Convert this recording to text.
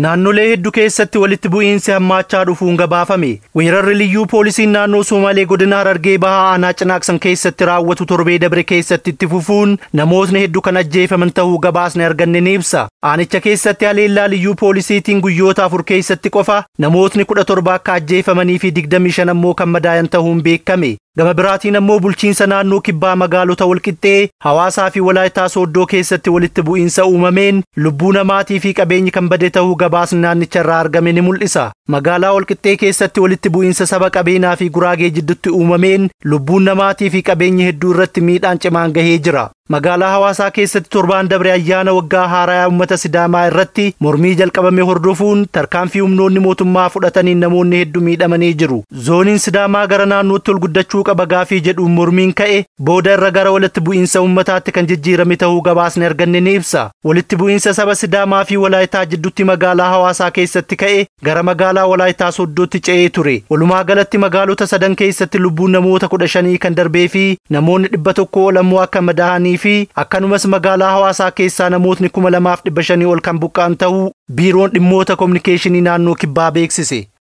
Naannolee hedduu keessatti walitti bu'iinsi hammaachaa dhufuun gabaafame. Weerarri liyyuu poolisiin naannoo Somaalee godina Harargee Bahaa aanaa Cinaaqsan keessatti raawwatu torbee dabre keessatti itti fufuun namootni hedduu kan ajjeefaman ta'uu gabaasni arganne ni ibsa. Aanicha keessatti haleellaa liyyuu poolisiitiin guyyoota 4 keessatti qofa namootni 17 akka ajjeefamanii fi 25 ammoo kan madaayan ta'uun beekame. Gama biraatiin ammoo bulchiinsa naannoo kibbaa magaalota Walqixxee, Hawaasaa fi Walaayitaa Sooddoo keessatti walitti bu'iinsa uumameen lubbuu namaatii fi qabeenyi kan bade ta'uu gabaasni naannicha irraa argame ni mul'isa. Magaalaa Walqixxee keessatti walitti bu'iinsa saba qabeenaa fi guraagee jidduutti uumameen lubbuun namaatii fi qabeenyi hedduu irratti miidhaan cimaan gahee jira. Magaalaa Hawaasaa keessatti torbaan dabre ayyaana waggaa haaraa uummata Sidaamaa irratti mormii jalqabame hordofuun tarkaanfii humnoonni mootummaa fudhataniin namoonni hedduu miidhamanii jiru. Zooniin Sidaamaa gara naannootti ol guddachuu qaba gaafii jedhuun mormiin ka'e booda irra gara walitti bu'iinsa uummataatti kan jijjiirame ta'uu gabaasni arganne ni ibsa. Walitti bu'iinsa saba Sidaamaa fi Walaayitaa jidduutti magaalaa Hawaasaa keessatti ka'e gara magaalaa Walaayitaa Sooddootti ce'ee ture. Walumaa galatti magaalota sadan keessatti lubbuun namoota 15 kan darbee fi namoonni 100 ol ammoo akka madaa'anii fi akkanumas magaalaa Hawaasaa keessaa namootni 2500 ol kan buqqa'an ta'uu biiroon dhimmoota kominikeeshinii naannoo kibbaa beeksise.